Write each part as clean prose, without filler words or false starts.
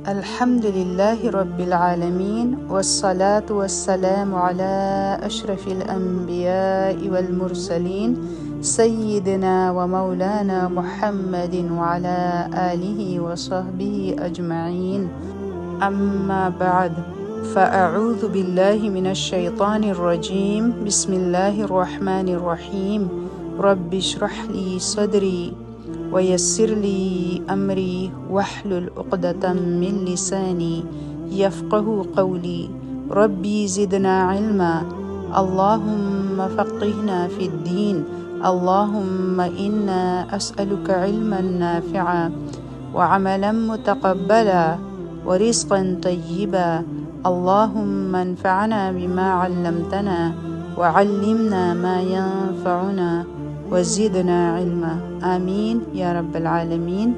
الحمد لله رب العالمين، والصلاة والسلام على أشرف الأنبياء والمرسلين، سيدنا ومولانا محمد وعلى آله وصحبه أجمعين. أما بعد، فأعوذ بالله من الشيطان الرجيم. بسم الله الرحمن الرحيم. رب اشرح لي صدري ويسر لي أمري واحلل عقدة من لساني يفقه قولي. ربي زدنا علما. اللهم فقهنا في الدين. اللهم إنا أسألك علما نافعا وعملا متقبلا ورزقا طيبا. اللهم انفعنا بما علمتنا وعلمنا ما ينفعنا وزدنا علما. آمین یا رب العالمین.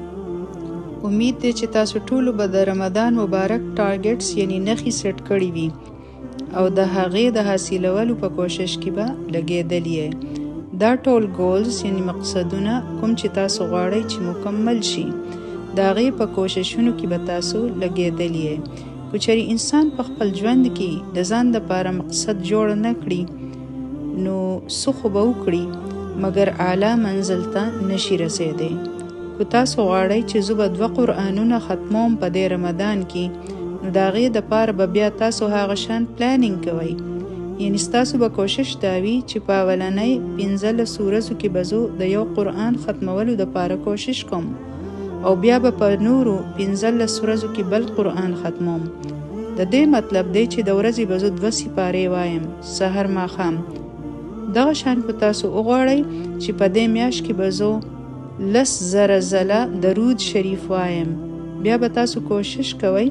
امید دی چې تاسو ټولو به د رمضان مبارک targets یعنی نښې set کړي وي او د هغې د حاصلولو په کوشش کې به لګېدلی یئ. دا ټول goals یعنی مقصدونه کوم چې تاسو غواړئ چې مکمل شي، د هغې په کوششونو کې به تاسو لګېدلی یئ. که چېرې انسان په خپل ژوند کې د ځان دپاره مقصد جوړ نه کړي، نو څه خو به وکړي مګر اعلی منزل ته نشي رسېدی. که تاسو غواړئ چې زه به دوه قرآنونه ختموم په دې رمضان کې، نو د هغې دپاره به بیا تاسو هغه شان planning کوئ. یعنی ستاسو به کوشش دا وي چې په اولنۍ 15 ورځو کې به زه د یو قرآن ختمولو دپاره کوشش کوم او بیا به په نورو 15 ورځو کې بل قرآن ختموم. د دې مطلب دی چې د ورځې به زه دوه سپارې وایم، سحر ماښام. دغه شان که تاسو وغواړئ چې په دې میاشت کې به زه 10,000 ځله درود شریف وایم، بیا به تاسو کوشش کوئ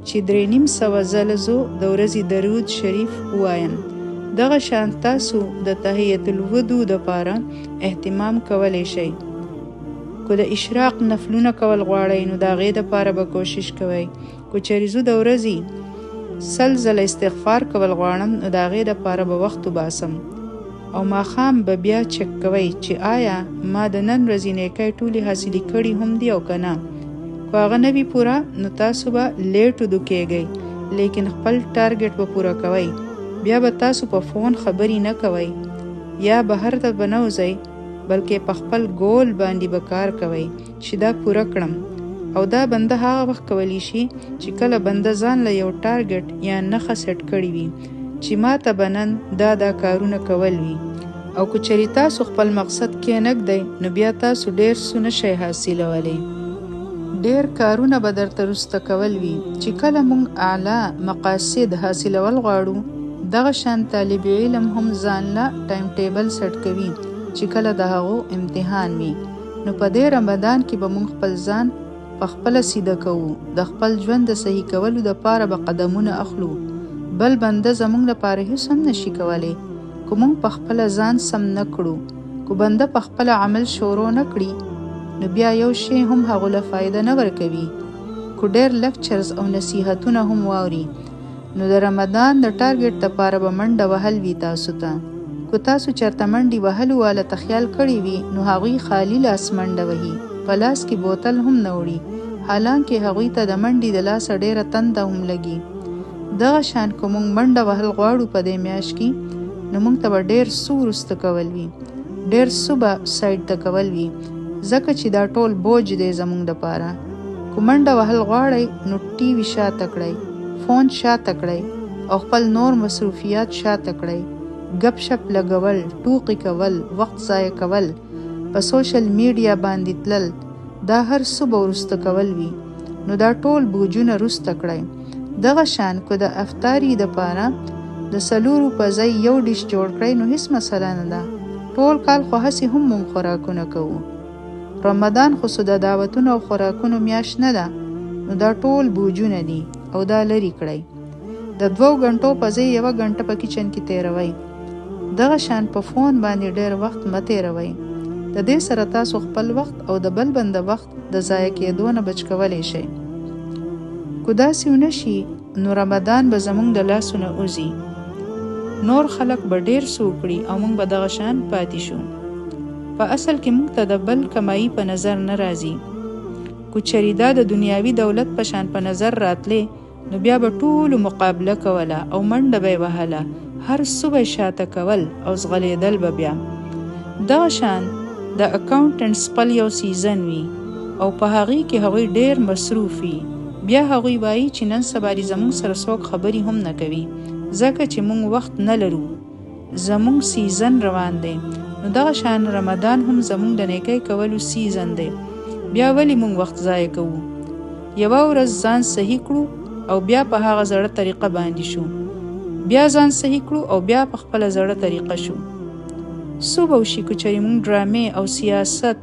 چې 350 ځله زه د ورځې درود شریف ووایم. دغه شان تاسو د تحیت الوضو دپاره اهتمام کولی شئ. که د اشراق نفلونه کول غواړئ، نو د هغې دپاره به کوشش کوئ. که چېرې زه د ورځې 100 ځله استغفار کول غواړم، نو د هغې دپاره به وخت وباسم. او ماښام به بیا چک کوئ چې آیا ما د نن ورځې نیکۍ ټولې حاصلې کړي هم دي او که نه. که هغه نه وي پوره، نو تاسو به late ویده کیږئ، لیکن خپل target به پوره کوئ. بیا به تاسو په فون خبرې نه کوئ یا بهر ته به نه وځئ، بلکې په خپل ګول باندې به کار کوئ چې دا پوره کړم. او دا بنده هغه وخت کولی شي چې کله بنده ځان له یو target یا نښه set کړي وي چې ما ته به نن دا دا کارونه کول وي. او که چېرې تاسو خپل مقصد کې نه ږدئ، نو بیا تاسو ډېر څه نه شئ حاصلولی. ډېر کارونه به درته وروسته کول وي. چې کله موږ اعلی مقاصد حاصلول غواړو، دغه شان طالب علم هم ځان له time table set کوي چې کله د هغو امتحان وي. نو په دې رمضان کې به موږ خپل ځان په خپله سیده کوو، د خپل ژوند د صحیح کولو دپاره به قدمونه اخلو. بل بنده زموږ لپاره هیڅ هم نشي کولی که موږ په خپله ځان سم نه کړو. که بنده په خپله عمل شروع نه کړي، نو بیا یو شی هم هغو له فایده نه ورکوي. که ډېر lectures او نصیحتونه هم واوري، نو د رمضان د target دپاره به منډه وهل وي تاسو ته. که تاسو چېرته منډې وهلو والا ته خیال کړی وي، نو هغوی خالي لاس منډه وهي، په لاس کې بوتل هم نه وړي، حالانکه هغوی ته د منډې د لاسه ډېره تنده هم لګي. دغه شان که موږ منډه وهل غواړو په دې میاشت کې، نو موږ ته به ډېر څه وروسته کول وي، ډېر څه به side ته کول وي، ځکه چې دا ټول بوج دی زموږ دپاره. که منډه وهل غواړئ، نو TV شاته کړئ، فون شاته کړئ او خپل نور مصروفیات شاته کړئ. ګپ شپ لګول، ټوقې کول، وخت ضایع کول، په social media باندې تلل، دا هر څه به وروسته کول وي. نو دا ټول بوجونه وروسته کړئ. دغه شان که د افطاري دپاره د څلورو په ځای یو dish جوړ کړئ، نو هیڅ مسله نه ده. ټول کال خو هسې هم موږ خوراکونه کوو، رمضان خو څه د دعوتونو او خوراکونو میاشت نه ده. نو دا ټول بوجونه دي او دا لرې کړئ. د 2 غنټو په ځای یوه غنټه په kitchen کې تېروئ. دغه شان په فون باندې ډېر وخت مه تېروئ. د دې سره تاسو خپل وخت او د بل بنده وخت د ضایع کېدو نه بچ کولی شئ. که داسې ونه شي، نو رمضان به زموږ د لاسو نه وځي. نور خلک به ډېر څه وکړي او موږ به دغه شان پاتې شو. په اصل کې موږ ته د بل کمایي په نظر نه راځي. که چېرې دا د دنیاوي دولت په شان په نظر راتلې نو بیا به ټولو مقابله کوله او منډه به یې وهله، هر څه به یې شاته کول او ځغلېدل به بیا. دغه شان د اکاونټنټس خپل یو سیزن وي او په هغې کې هغوی ډېر مصروف وي، بیا هغوی وایي چې نن سبا دې زموږ سره څوک خبرې هم نه کوي ځکه چې موږ وخت نه لرو. زموږ سیزن روان دی، نو دغه شان رمضان هم زموږ د نیکۍ کولو سیزن دی، بیا ولی موږ وخت ضایع کوو؟ یوه ورځ ځان صحیح کړو او بیا په هغه زړه طریقه باندې شو، بیا ځان صحیح کړو او بیا په خپله زړه طریقه شو. څه به وشي که چېرې موږ ډرامې او سیاست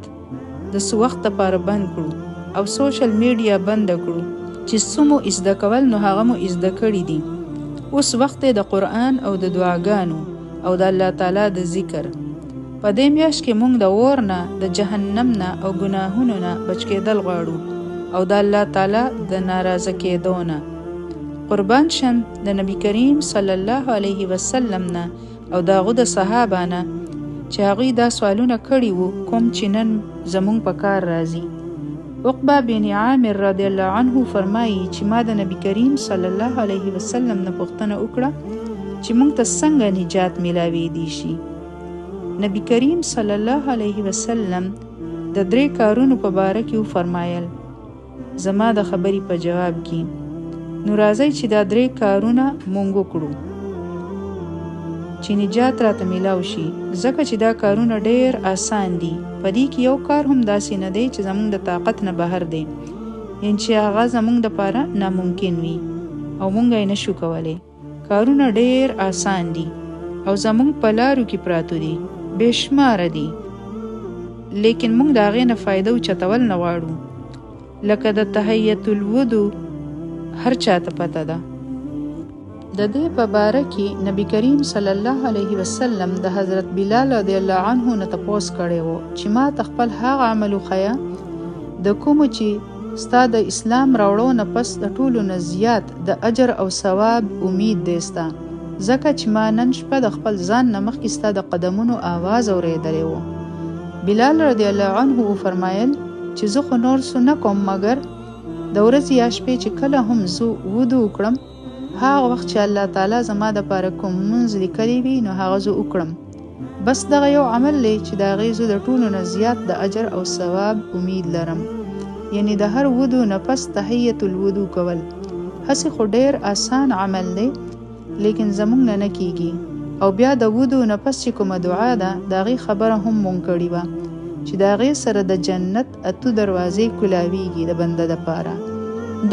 د څه وخت لپاره بند کړو او سوشل میډیا بنده کړو؟ چې څه مو زده کول نو هغه مو زده کړي دي، اوس وخت دی د قرآن او د دعاګانو او د الله تعالی د ذکر. په دې میاشت کې مونږ د اور نه، د جهنم نه او ګناهونو نه بچ کېدل غواړو او د الله تعالی د ناراضه کېدو نه. قربان شم د نبی کریم صلی الله علیه وسلم نه او د هغو د صحابه نه چې هغوی دا سوالونه کړي وو کوم چې نن زمونږ په کار راځي. عقبه بن عامر رضی الله عنه فرمایي چې ما د نبی کریم صلی الله علیه وسلم نه پوښتنه وکړه چې مونږ ته څنګه نجات ملاویدی شي؟ نبی کریم صلی الله علیه وسلم د درې کارونو په باره کې وفرمایل. زما د خبرې په جواب کې، نو راځئ چې دا درې کارونه مونږ وکړو چې نجات راته ملاو شي، ځکه چې دا کارونه ډېر اسان دي. په دې کې یو کار هم داسې نه دی چې زمونږ د طاقت نه بهر دی، یعنې چې هغه زمونږ دپاره ناممکن وي او مونږ یې نشو کولی. کارونه ډېر اسان دي او زمونږ په لارو کې پراتو دي، بې شماره دي، لیکن مونږ د هغې نه فایده اوچتول نه غواړو. لکه د تحیت الودو هر چاته پته ده. د دې په باره کې نبی کریم صلی الله علیه وسلم د حضرت بلال رضی الله عنه نه تپوس کړی و چې ما ته خپل هغه عمل وښیه د کومو چې ستا د اسلام راوړو نه پس د ټولو نه زیات د اجر او ثواب امید دی ستا، ځکه چې ما نن شپه د خپل ځان نه مخکې ستا د قدمونو آواز اورېدلی و. بلال رضی الله عنه وفرمایل چې زه خو نور څه نه کوم مګر د ورځې یا شپې چې کله هم زه وضو وکړم هغه وخت چې الله تعالی زما دپاره کوم لمونځ لیکلی وي نو هغه زه وکړم، بس دغه یو عمل دی چې د هغې زه د ټولو نه زیات د اجر او ثواب امید لرم، یعنی د هر وضو نه پس تحیت الوضو کول هسې خو ډیر اسان عمل دی لیکن زمونږ نه نه کیږي. او بیا د وضو نه پس چې کومه دعا ده د هغې خبره هم مونږ کړې وه چې د هغې سره د جنت اتو دروازې کولاویږي د بنده دپاره.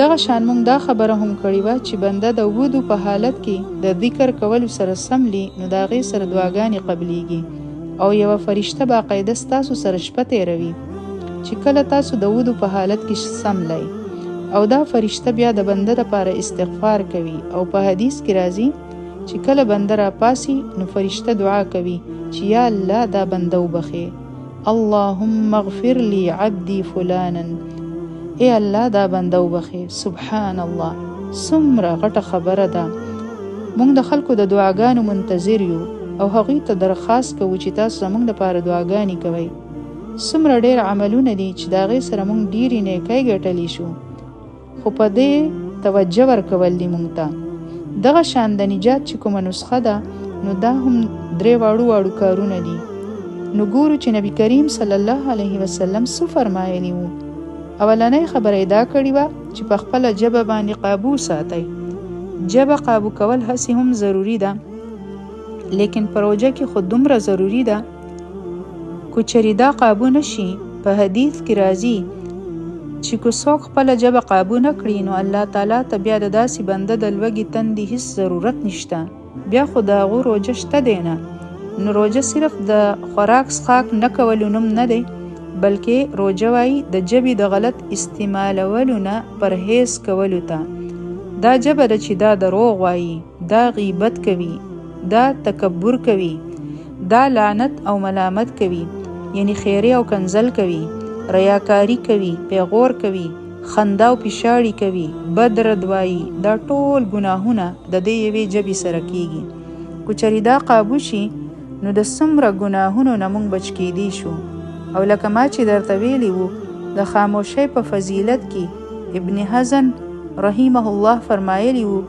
دغه شان مونږ دا خبره هم کړې وه چې بنده د وضو په حالت کې د ذکر کولو سره سملي نو د هغې سره دعاګانې قبلیږي او یوه فرشته باقاعده ستاسو سره شپه تیروي چې کله تاسو د وضو په حالت کې سملئ او دا فرشته بیا د بنده دپاره استغفار کوي او په حدیث کې راځي چې کله بنده راپاڅي نو فرشته دعا کوي چې یا الله دا بنده وبخښې. اللهم اغفر لي عبدي فلانا، ای الله دا بنده وبخښې. سبحان الله، څومره غټه خبره ده. مونږ د خلکو د دعاګانو منتظر یو او هغوی ته درخواست کوو چې تاسو زمونږ دپاره دعاګانې کوئ. څومره ډېر عملونه دي چې د هغې سره مونږ ډېرې نیکۍ ګټلی شو، خو په دې توجه ورکول دي مونږ ته. دغه شان د نجات چې کومه نسخه ده نو دا هم درې واړو واړو کارونه دي. نو ګورو چې نبی کریم صلی الله علیه وسلم څه فرمایلی وو. اولنۍ خبره یې دا کړې وه چې په خپله ژبه باندې قابو ساتئ. ژبه قابو کول هسې هم ضروري ده، لیکن په روژه کې خو دومره ضروري ده که چېرې دا قابو نه شي. په حدیث کې راځي چې که څوک خپله ژبه قابو نه کړي نو الله تعالی ته بیا د داسې بنده د لوږې تندې هیڅ ضرورت نشته، بیا خو د هغو روژه شته دی نه. نو روژه صرف د خوراک څښاک نه کولو نوم نه دی، بلکې روژه وایي د ژبې د غلط استعمالولو نه پرهیز کولو ته. دا ژبه ده چې دا دروغ وایي، دا غیبت کوي، دا تکبر کوي، دا لعنت او ملامت کوي، یعنی خیرې او کنځل کوي، ریاکاري کوي، پیغور کوي، خندا او پشاړي کوي، بد رد وایي، دا ټول ګناهونه د دې یوې ژبې سره کیږي. که چېرې دا قابو شي نو د څومره ګناهونو نه موږ بچ کیدی شو. او لکه ما چې درته ویلي وو د د خاموشۍ په فضیلت کې ابن حزن رحمه الله فرمایلی وو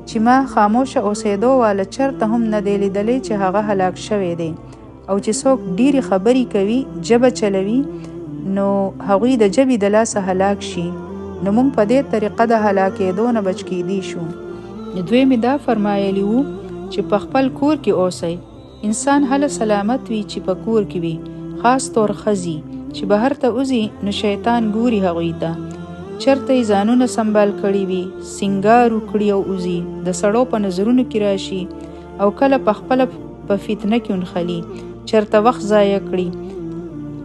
چې ما خاموشه اوسېدو واله چرته هم نه دی لیدلی چې هغه هلاک شوی دی. او چې څوک ډېرې خبرې کوي، ژبه چلوي، نو هغوی د ژبې د لاسه هلاک شي. نو موږ په دې طریقه د هلاکېدو نه بچ کېدی شو. دویم دا فرمایلی وو چې په خپل کور کې اوسئ. انسان هله سلامت وي چې په کور کې وي، خاص طور ښځې چې بهر ته وځي نو شیطان ګوري هغوی ته، چرته یې ځانونه سنبال کړي وي، سینګار وکړي او وځي، د سړو په نظرونو کې راشي او کله په خپله په فتنه کې ونښلي، چرته وخت ضایع کړي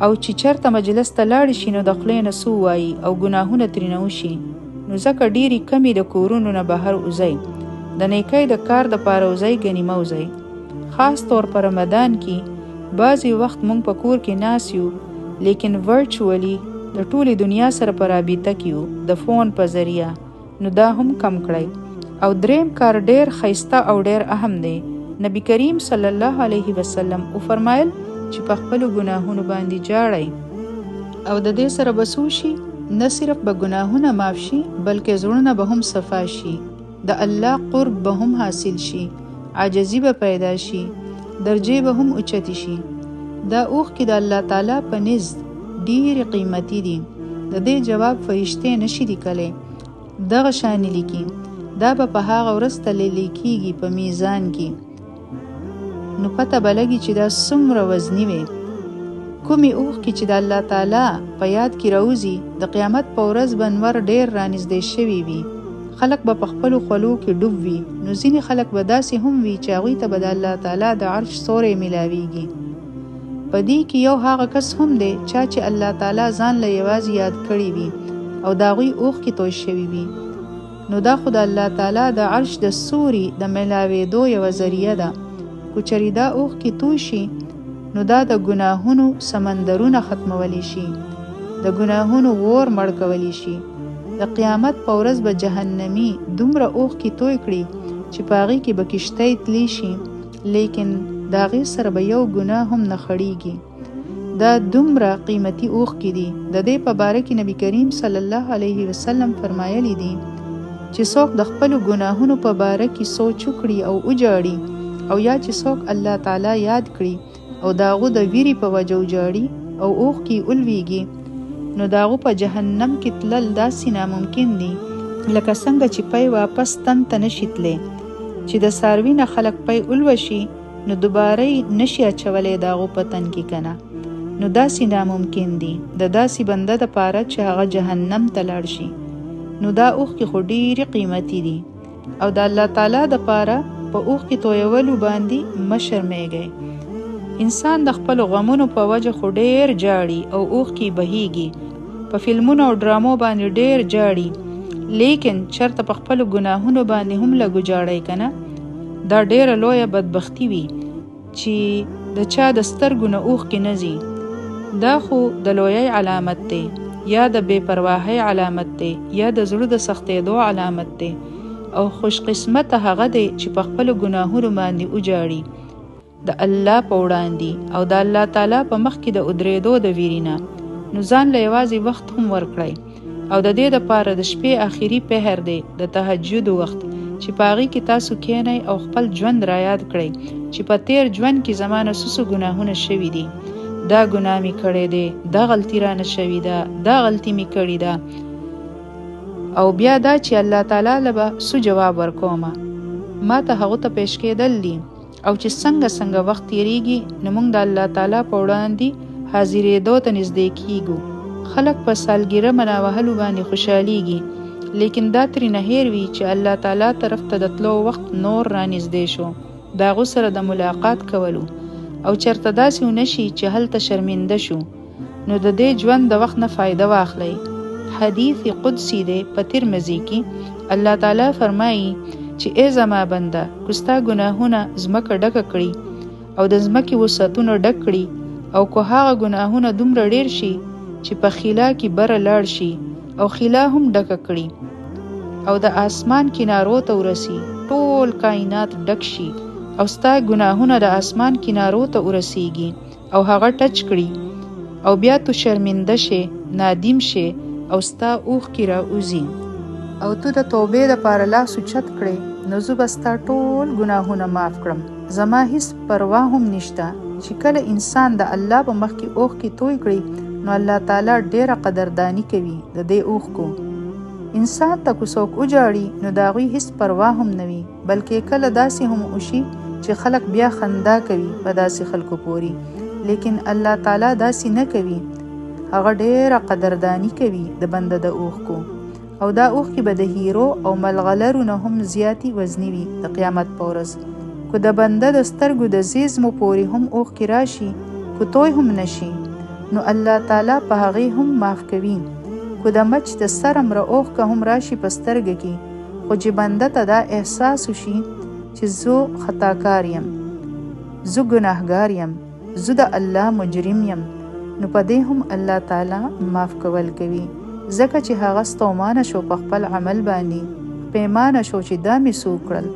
او چې چرته مجلس ته لاړې شي نو د خولې نه څه ووایي او ګناهونه ترېنه وشي. نو ځکه ډېرې کمې د کورونو نه بهر وځئ، د نیکۍ د کار دپاره وځئ، ګنې مه وځئ. خاص طور په رمضان کې بعضې وخت مونږ په کور کې ناست یو لیکن ورچولی د ټولې دنیا سره په رابطه کې یو د فون په ذریعه، نو دا هم کم کړئ. او دریم کار ډیر ښایسته او ډیر اهم دی. نبی کریم صلی الله علیه وسلم وفرمایل چې په خپلو ګناهونو باندې جاړئ، او د دې سره به څه وشي؟ نه صرف به ګناهونه معاف شي بلکې زړونه به هم صفا شي، د الله قرب به هم حاصل شي، عاجزي به پیدا شي، درجې به هم اوچتې شي. دا اوښکې د الله تعالی په نزد ډېرې قیمتي دي. د دې جواب فرشتې نشي لیکلی، دغه شان لیکي. دا به په هغه ورځ تللی کېږي په میزان کې، نو پته به لګي چې دا څومره وزني وي. کومې اوښکې چې د الله تعالی په یاد کې راوځي، د قیامت په ورځ به نور ډېر رانږدې شوي وي، خلک به په خپلو خولو کې ډوب وي. نو ځینې خلک به داسې هم وي چې هغوی ته به د الله تعالی د عرش سوری میلاویږي. په دې کې یو هغه کس هم دی چا چې الله تعالی ځان له یوازې یاد کړی وي او د هغوی اوښکې توی شوي وي. نو دا خو د الله تعالی د عرش د سوري د میلاوېدو یوه ذریعه ده. که چېرې دا اوښکې توی شي نو دا د ګناهونو سمندرونه ختمولی شي، د ګناهونو اور مړ کولی شي. د قیامت په ورځ به جهنمي دومره اوښکې توی کړي چې په هغې کې به کښتۍ تللی شي، لیکن د هغې سره به یو ګناه هم نه خړېږي. دا دومره قیمتي اوښکې دي. د دې په باره کې نبی کریم صلی الله علیه وسلم فرمایلی دي چې څوک د خپلو ګناهونو په باره کې سوچ وکړي او وژاړي، او یا چې څوک الله تعالی یاد کړي او د هغو د ویرې په وجه وژاړي او اوښکې یې ولویږي، نو د هغو په جهنم کې تلل داسې ناممکن دي لکه څنګه چې پی واپس تن ته نشي تللی. چې د څاروي نه خلک پی ولوشي نو دوباره یې نشي اچولی د هغو په تن کې کنه، نو داسې ناممکن دي د داسې بنده دپاره چې هغه جهنم ته لاړ شي. نو دا اوښکې خو ډېرې قیمتي دي او د الله تعالی دپاره په اوښکې تویولو باندې مه شرمېږئ. انسان د خپلو غمونو په وجه خو ډېر ژاړي او اوښکې بهیږي، په فلمونو او ډرامو باندې ډېر ژاړي، لیکن چرته په خپلو ګناهونو باندې هم لږ وژاړئ که نه. دا ډېره لویه بدبختي وي چې د چا د سترګو نه اوښکې نه ځي. دا خو د لویۍ علامت دی، یا د بې پرواهۍ علامت دی، یا د زړه د سختېدو علامت دی. او خوش قسمته هغه دی چې په خپلو ګناهونو باندې وژاړي د الله په وړاندې او د الله تعالی په مخ کې د ودرېدو د ویرې نه. نو ځان له یوازې وخت هم ورکړئ. او د دې دپاره د شپې آخري پهر دی، د تهجد وخت، چې په هغې کې تاسو کښېنئ او خپل ژوند رایاد کړئ چې په تېر ژوند کې زما نه څه څه ګناهونه شوي دي، دا ګناه مې کړې دی، دا غلطي رانه شوې ده، دا غلطي مې کړې ده، او بیا دا چې الله تعالی له به څه جواب ورکومه، ما ته هغو ته پیش کېدل دي. او چې څنګه څنګه وخت تېرېږي نو موږ د الله تعالی په وړاندې حاضرېدو ته نږدې کېږو. خلک په سالګیره مناوهلو باندې خوشحالېږي، لیکن دا ترېنه هېر وي چې الله تعالی طرف ته د تلو وخت نور رانږدې شو، د هغو سره د ملاقات کولو، او چېرته داسې ونه شي چې هلته شرمنده شو. نو د دې ژوند د وخت نه فایده واخلئ. حدیث قدسی دی په ترمذي کې، الله تعالی فرمایي چې ای زما بنده، که ستا ګناهونه ځمکه ډکه کړي او د ځمکې وسعتونه ډک کړي، او که هغه ګناهونه دومره ډېر شي چې په خلا کې بره لاړ شي او خلا هم ډکه کړي او د آسمان کنارو ته ورسي، ټول کائنات ډک شي او ستا ګناهونه د آسمان کنارو ته ورسیږي او هغه ټچ کړي، او بیا تو شرمنده شې نادم شې او ستا اوښکې راوځي او ته د توبې دپاره لاس اوچت کړې، نو زه به ستا ټول ګناهونه معاف کړم. زما هیڅ پروا هم نشته. چې کله انسان د الله په مخ کې اوښکې توی کړي، نو الله تعالی ډېره قدرداني کوي د دې اوښکو. انسان ته که څوک وژاړي، نو د هغوی هیڅ پروا هم نه وي، بلکې کله داسې هم وشي چې خلک بیا خندا کوي په داسې خلکو پورې، لیکن الله تعالی داسې نه کوي. هغه ډېره قدرداني کوي د بنده د اوښکو، او دا اوښکې به د هیرو او ملغلرو نه هم زیاتې وزني وي د قیامت په ورځ. که د بنده د سترګو د زیزمو پورې هم اوښکې راشي، که توی هم نشي، نو الله تعالی په هغې هم معاف کوي. که د مچ د سرمره اوښکه هم راشي په سترګه کې، خو چې بنده ته دا احساس وشي چې زه خطاکار یم، زه ګناهګار یم، زه د الله مجرم یم، نو په دې هم الله تعالی معاف کول کوي، ځکه چې هغه ستومانه شو په خپل عمل باندې، پیمانه شو چې دا مې څه وکړل.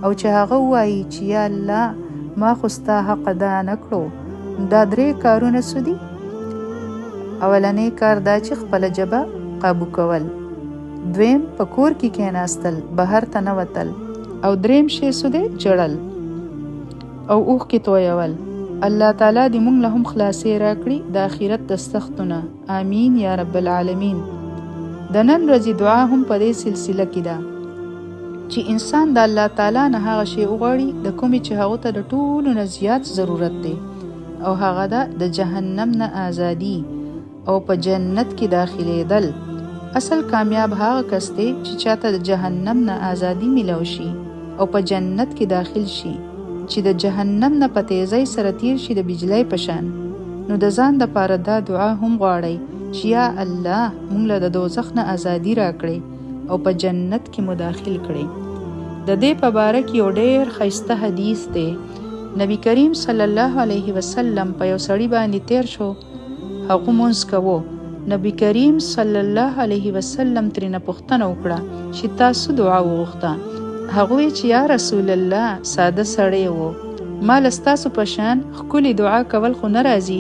او چې هغه ووایي چې یا الله ما خو ستا حق ادا نه کړو. دا درې کارونه څه دي؟ اولنی کار دا چې خپله ژبه قابو کول، دویم په کور کې کیناستل، بهر ته نه وتل، او دریم شی څه دی؟ ژړل او اوښکې تویول. الله تعالی دې مونږ له هم خلاصې راکړي د آخرت د سختو نه، آمین یا رب العالمین. د نن ورځې دعا هم په دې سلسله کې ده چې انسان د الله تعالی نه هغه شی وغواړي د کومې چې هغه ته د ټولو نه زیات ضرورت دی، او هغه ده د جهنم نه ازادي او په جنت کې داخلېدل. اصل کامیاب هغه کس دی چې چاته د جهنم نه ازادي ملو شي او په جنت کې داخل شي، چې د جهنم نه په تیزۍ سره تیر شي د بجلۍ په شان. نو د ځان دپاره دا دعا هم غواړئ چې یا الله مونږ له د دوزخ نه ازادي راکړې او په جنت کې مو داخل کړې. د دې په باره کې یو ډېر ښایسته حدیث دی. نبی کریم صلی الله علیه وسلم په یو سړي باندې تیر شو، هغه مونځ کوو. نبی کریم صلی الله علیه وسلم ترېنه پوښتنه وکړه چې تاسو دعا وغوښته؟ هغوی چې یا رسول الله ساده سړی و، ما له ستاسو په شان ښکلې دعا کول خو نه راځي،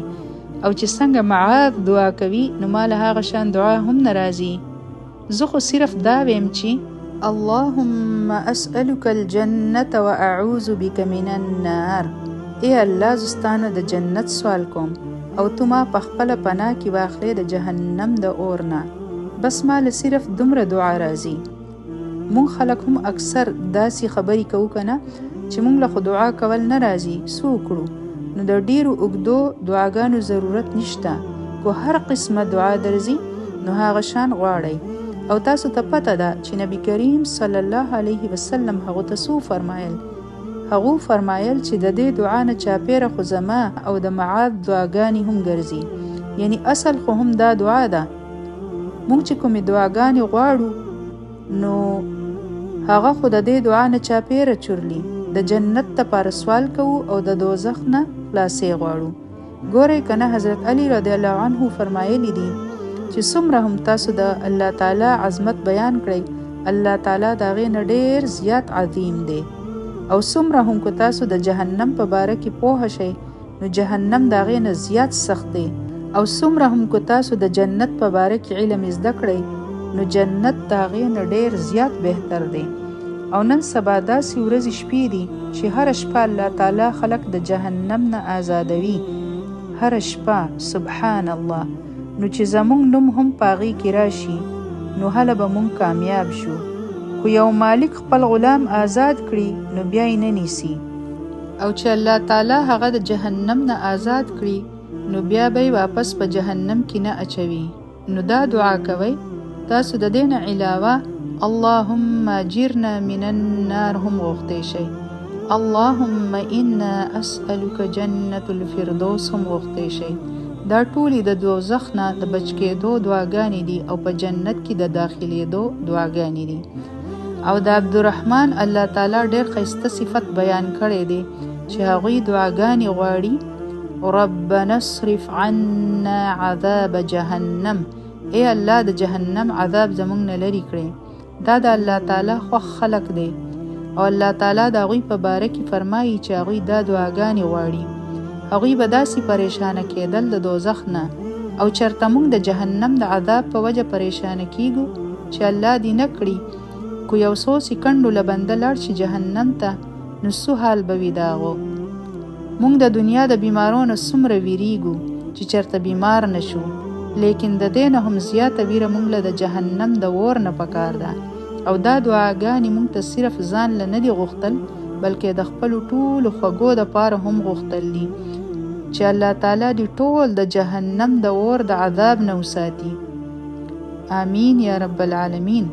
او چې څنګه معاذ دعا کوي نو ما له هغه شان دعا هم نه راځي. زه خو صرف دا ویم چې اللهم اسألك الجنة واعوذ بك من النار. ای الله زه ستا نه د جنت سوال کوم او ته ما په خپله پناه کې واخلې د جهنم د اور نه. بس ما له صرف دومره دعا راځي. مونږ خلک هم اکثر داسې خبرې کوو که نه چې مونږ له خو دعا کول نه راځي، څه وکړو؟ نو د ډېرو اوږدو دعاګانو ضرورت نشته. که هر قسمه دعا درځي نو هغه شان غواړئ. او تاسو ته پته ده چې نبی کریم صلی الله علیه وسلم هغو ته څه وفرمایل؟ هغو فرمایل چې د دې دعا نه چاپېره خو زما او د معاذ دعاګانې هم ګرځي، یعنی اصل خو هم دا دعا ده. مونږ چې کومې دعاګانې غواړو نو هغه خو د دې دعا نه چاپېره چورلي. د جنت دپاره سوال کوو او د دوزخ نه خلاصې غواړو. ګورئ که نه حضرت علی رضی الله عنه فرمایلی دي چې څومره هم تاسو د الله تعالی عظمت بیان کړئ، الله تعالی د هغې نه ډېر زیات عظیم دی. او څومره هم که تاسو د جهنم په باره کې پوهه شئ نو جهنم د هغې نه زیات سخت دی. او څومره هم که تاسو د جنت په باره کې علم زده کړئ نو جنت د هغې نه ډېر زیات بهتر دی. او نن سبا داسې ورځې شپې دي چې هره شپه الله تعالی خلک د جهنم نه آزادوي، هره شپه، سبحان الله. نو چې زمونږ نوم هم په هغې کې راشي نو هله به مونږ کامیاب شو. خو یو مالک خپل غلام آزاد کړي نو بیا یې نه نیسي، او چې الله تعالی هغه د جهنم نه آزاد کړي نو بیا به یې واپس په جهنم کې نه اچوي. نو دا دعا کوئ تاسو. د دې نه علاوه اللهم اجرنا من النار هم غوښتی شئ، اللهم انا اسألك جنة الفردوس هم غوښتی شئ. دا ټولې د دوزخ نه د بچ کېدو دعاګانې دي او په جنت کې د داخلېدو دعاګانې دي. او د عبدالرحمن الله تعالی ډېر ښایسته صفت بیان کړی دی چې هغوی دعاګانې غواړي، ربنا اصرف عنا عذاب جهنم. ای الله د جهنم عذاب زمونږ نه لرې کړې. دا د الله تعالی خوښ خلق دی، او الله تعالی د هغوی په باره کې فرمایي چې هغوی دا دعاګانې غواړي. هغوی به داسې پریشانه کېدل د دوزخ نه او چرته موږ د جهنم د عذاب په وجه پریشانه کیږو چې الله دې نه کړي کو یو څو سیکنډو له بنده لاړ شي جهنم ته، نو څه حال به وي د هغو؟ موږ د دنیا د بیمارو نه څومره ویریږو چې چرته بیمار نه شو، لیکن د دې نه هم زیاته ویره موږ له د جهنم د اور نه پکار ده. او دا دعاګانې موږ ته صرف ځان له نه دي غوښتل، بلکې د خپلو ټولو خوږو دپاره هم غوښتل دي چې الله تعالی دې ټول د جهنم د اور د عذاب نه وساتي. آمین یا رب العالمین.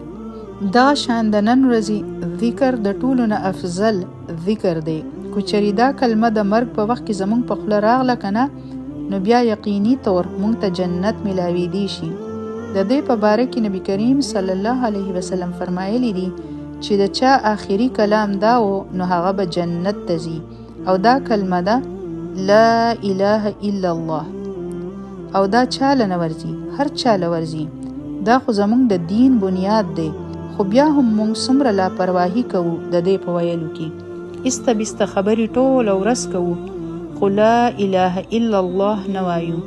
دا شان د نن ورځې ذکر د ټولو نه افضل ذکر دی. که چېرې دا کلمه د مرګ په وخت کې زمونږ په خوله راغله که نه، نو بیا یقیني طور مونږ ته جنت ملاویدی شي. د دې په باره کې نبی کریم صلی الله علیه وسلم فرمایلی دي چې د چا آخري کلام دا و نو هغه به جنت ته ځي، او دا کلمه ده لا اله الا الله. او دا چا له نه ورځي؟ هر چا له ورځي. دا خو زمونږ د دین بنیاد دی، خو بیا هم مونږ څومره لاپرواهي کوو د دې په ویلو کې. ایسته بیسته خبرې ټوله ورځ کوو، خو لا اله الا الله نه وایو.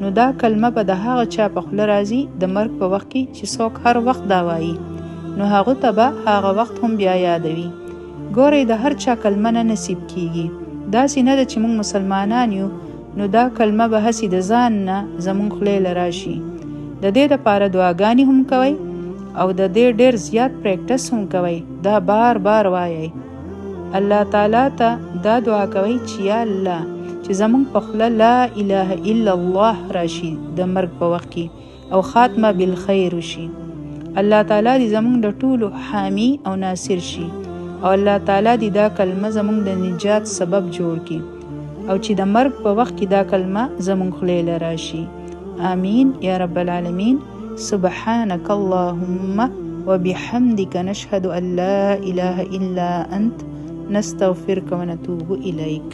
نو دا کلمه به د هغه چا په خوله راځي د مرګ په وخت کې چې څوک هر وخت دا وایي، نو هغه ته به هغه وخت هم بیا یادوي. ګورئ، د هر چا کلمه نه نصیب کیږي. داسې نه ده چې موږ مسلمانان یو نو دا کلمه به هسې د ځان نه زموږ خولې له راشي. د دې دپاره دعاګانې هم کوئ او د دې ډېر زیات پریکټس هم کوئ. دا بار بار وایئ. الله تعالی ته دا دعا کوئ چې یا الله چې زموږ په خوله لا اله الا الله راشي د مرګ په وخت کې او خاتمه بالخیر وشي. الله تعالی دې زموږ د ټولو حامی او ناصر شي، او الله تعالی دې دا کلمه زموږ د نجات سبب جوړ کړي، او چې د مرګ په وخت کې دا کلمه زموږ خولې له راشي. آمین یا رب العالمین. سبحانك اللهم وبحمدك نشهد أن لا إله إلا أنت نستغفرك ونتوب إليك.